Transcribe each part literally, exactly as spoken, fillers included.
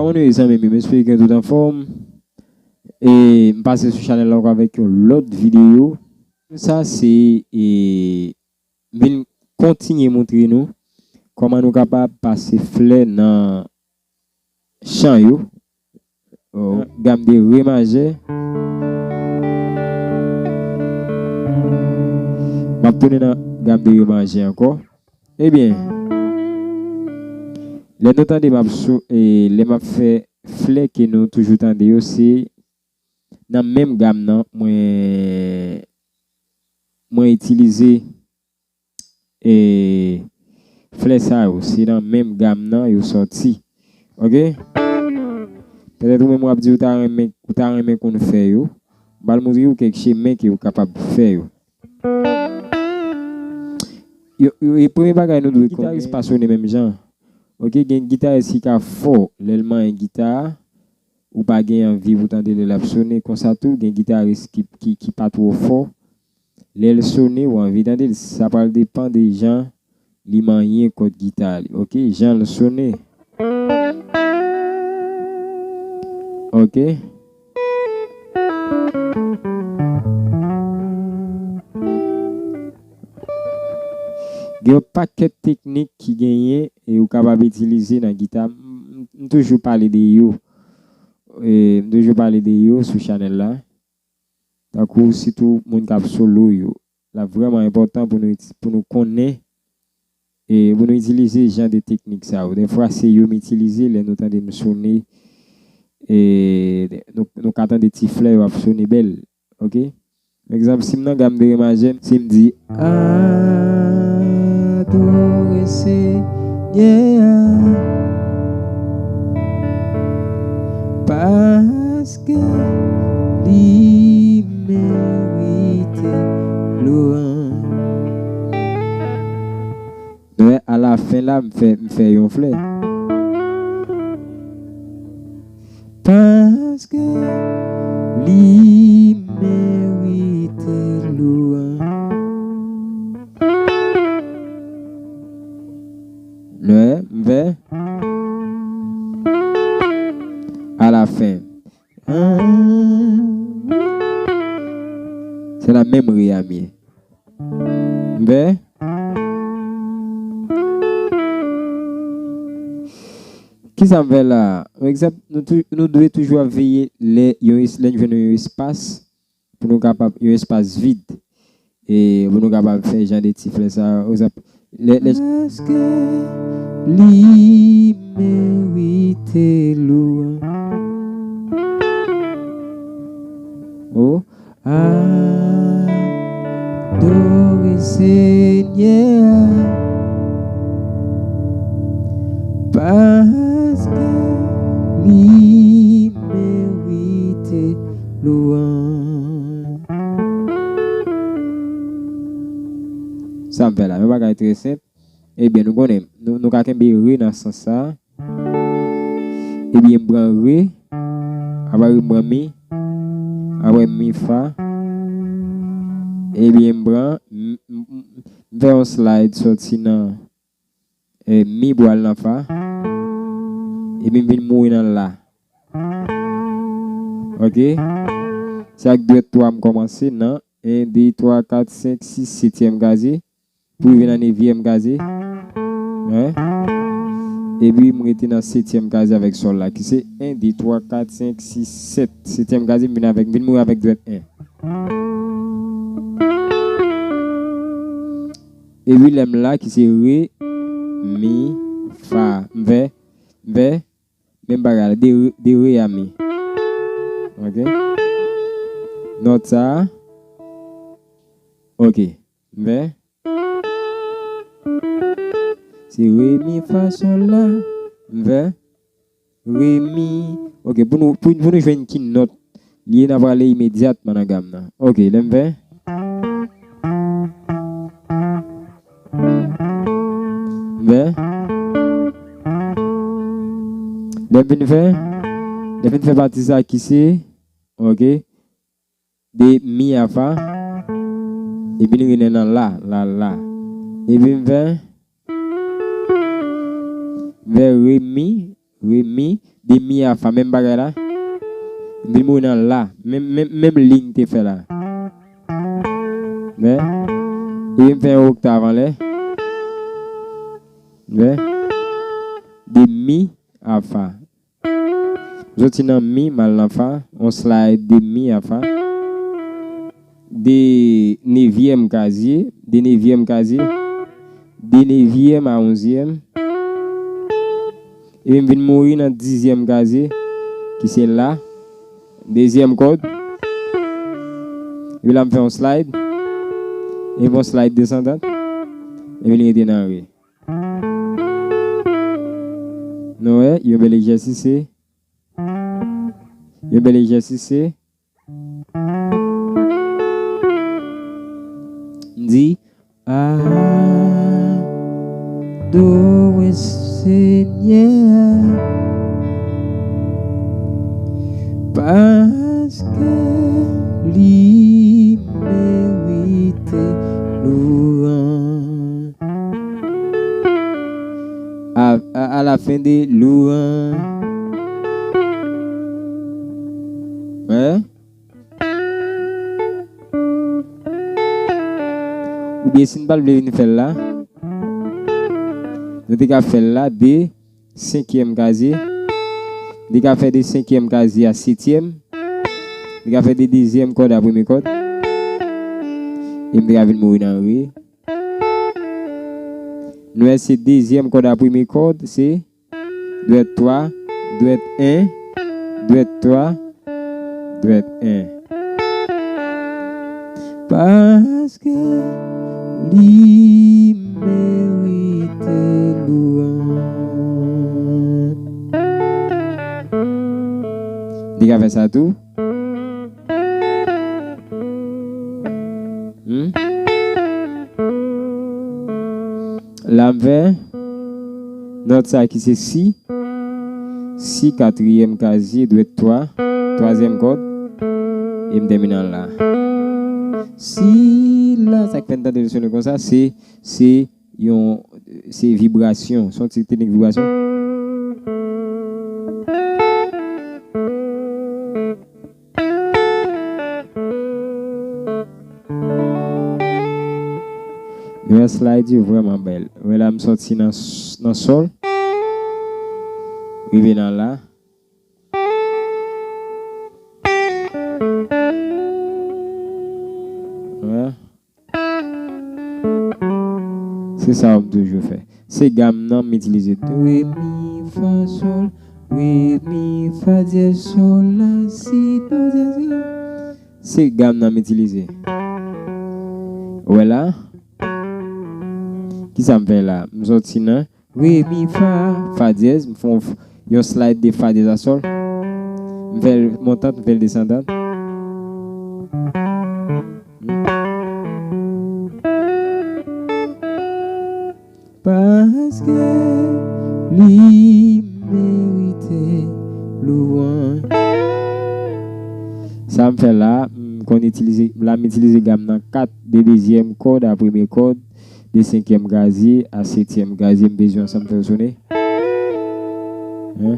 Anyway, zanmi m, m espere ke tout anfòm. E m pase sou chanèl la ankò avèk yon lòt videyo. Sa se, e, m vin kontinye montre nou kòman nou kapab pase flè nan chan yo. Oh, gam de re majè. M ap tounen nan gam de re majè ankò. Ebyen, lè nou tande m ap sou, e, lè m ap fè flè ke nou toujou tande yo, se nan menm gam nan, mwen, mwen itilize, e, flè sa yo. Se nan menm gam nan yo sòti. Oke? Petèt ou menm w ap di ou ta renmen, ou ta renmen konn fè yo. M pral montre w kèk chemen ke ou kapab fè yo. Yo, yo, e premye bagay nou dwe konnen, gitaris pa sone menm jan. Oke, gen gitaris ki ka fò lè l manyen gita a, ou pa gen anvi pou tande lè l ap sone. Konsa tou, gen gitaris ki, ki, ki pa twò fò. Lè l sone, ou anvi tande l. Sa pral depann de jan li manyen kòd gita li. Oke, jan l sone. Oke. Gen yon pakèt teknik ki genyen e ou kapab itilize nan gita. M, m, m toujou pale de yo. E, m toujou pale de yo sou chanèl la. Tankou sitou moun k ap solo yo. L ap vrèman enpòtan pou nou iti-, pou nou konnen, e pou nou itilize jan de teknik sa yo. Dèfwa, se yo m itilize lè nou tande m sone, e nou, nou ka tande ti flè yo ap sone bèl. Oke? Pa egzanp, si m nan gam de re majè, si m di, adore Senyè a, paske li merite lwanj. Nou wè, alafen la, m fè, m fè yon flè. Paske li merite lwanj. Nou wè, m fè alafen. Se nan menm re a m ye. M fè. Kisa m fè la? Yon egzanp, nou tou, nou dwe toujou ap veye lè yon es-, lè n jwenn yon espas pou nou kapab, yon espas vid. E pou nou kapab fè jan de ti flè sa yo. Egzanp, lè, lè, paske li merite lwanj. Oh. Adore Senyè a, paske li merite lwanj. Sa m fè la, yon bagay trè senp. Ebyen, nou konnen, nou, nou ka kenbe re nan sans sa. Ebyen, m pran re, apre re m pran mi, apre mi fa. Ebyen, m pran, m, m, m, m fè yon slide sòti nan, e, mi pou al nan fa. Epi m vin mouri nan la. Oke? Se ak dwèt twa m kòmanse nan en, de, twa, kat, senk, sis, setyèm kaze. Pou rive nan nevyèm kaze. Hein? Epi m rete nan setyèm kaze avèk sòl la, ki se en, de, twa, kat, senk, sis, sèt. Setyèm kaze, m vin avèk, m vin mouri avèk dwèt en. Epi lè m la, ki se re, mi, fa. M fè, m fè, menm bagay la, de, de re a mi. Oke? Nòt sa a. Oke. M fè. Se re, mi, fa, sòl, la. M fè. Re, mi. Oke, pou nou, pou, pou nou jwenn ki nòt li ye, n a prale imedyatman nan gam nan. Oke, lè m fè. M fè. Lè m fin fè. Lè m fin fè pati sa ki se. Oke. De mi a fa, epi n rive nan la, la, la. Epi m fè, m fè re mi, re, mi, de mi a fa, menm bagay la. M vin mouri nan la, menm, menm, menm li m te fè la. Wè? Epi m fè yon oktav anlè. Wè? De mi a fa. M soti nan mi, m al nan fa, yon slide de mi a fa. De nevyèm kazye, de nevyèm kazye, de nevyèm a onzyèm. Epi m vin mouri nan dizyèm kazye, ki se la, dezyèm kòd. Epi la m fè yon slide, epi yon slide desandan, epi li rete nan re. Nou wè, yon bèl egzèsis se, yon bèl egzèsis se, m di, adore Senyè a, paske li merite louwanj. À, à, à la fin de louange. Hein? Oubyen si n pa t vle vin fè l la, nou te ka fè l la de senkyèm kazye. Nou te ka fè de senkyèm kazye a setyèm. Nou te ka fè de dezyèm kòd a premye kòd. E m te ka vin mouri nan re. Nou wè se dezyèm kòd a premye kòd, se dwèt twa, dwèt en, dwèt twa, dwèt en. Paske li merite louwanj. Li ka fè sa tou. Hmm? La m fè nòt sa ki se si, si katriyèm kazye dwèt twa, twazyèm kòd, e m tèmine an la. Si la, sa k fè n tande l sonnen konsa, se, se yon, se vibrasyon, se yon ti teknik vibrasyon. Men slide yo vrèman bèl. Men la m sòti nan s-, nan sòl. Rive nan la. Wè. Se sa m toujou fè. Se gam nan m itilize tou. Re, mi, fa, sòl. Re, mi, fa, dyèz, sòl, la, si, do, dyèz, re. Se gam nan m itilize. Ou wè la? Kisa m fè la? M sòti nan re, mi, fa, fa dyèz. M fè yon f-, yon slide de fa dyèz a sòl. M fè l montant, m fè l desandan. Paske li merite louwanj. Sa m fè la, m konn itilize, la m itilize gam nan kat, de dezyèm kòd a premye kòd, de senkyèm kazye a setyèm kazye, m bezwen ansanm fè l sonnen. Hein?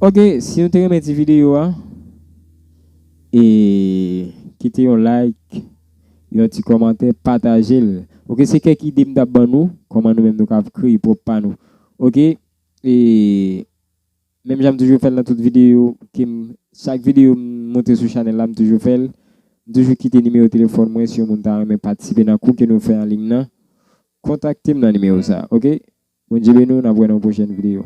Ok, si nou te renmen ti videyo a, e kite yon like, yon ti kòmantè, pataje l. Ok, se kèk ide m t ap ban nou, kòman nou menm nou ka kreye pwòp pa nou. Ok, e menm jan m toujou fè l nan tout videyo, ke m, chak videyo m monte sou chanèl la, m toujou fè l. M toujou kite nimewo telefòn mwen si yon moun ta renmen patisipe nan kou ke nou fè an liy nan. Kontakte m nan nimewo sa, ok? Bondye beni w, n ap wè nan yon pwochèn videyo.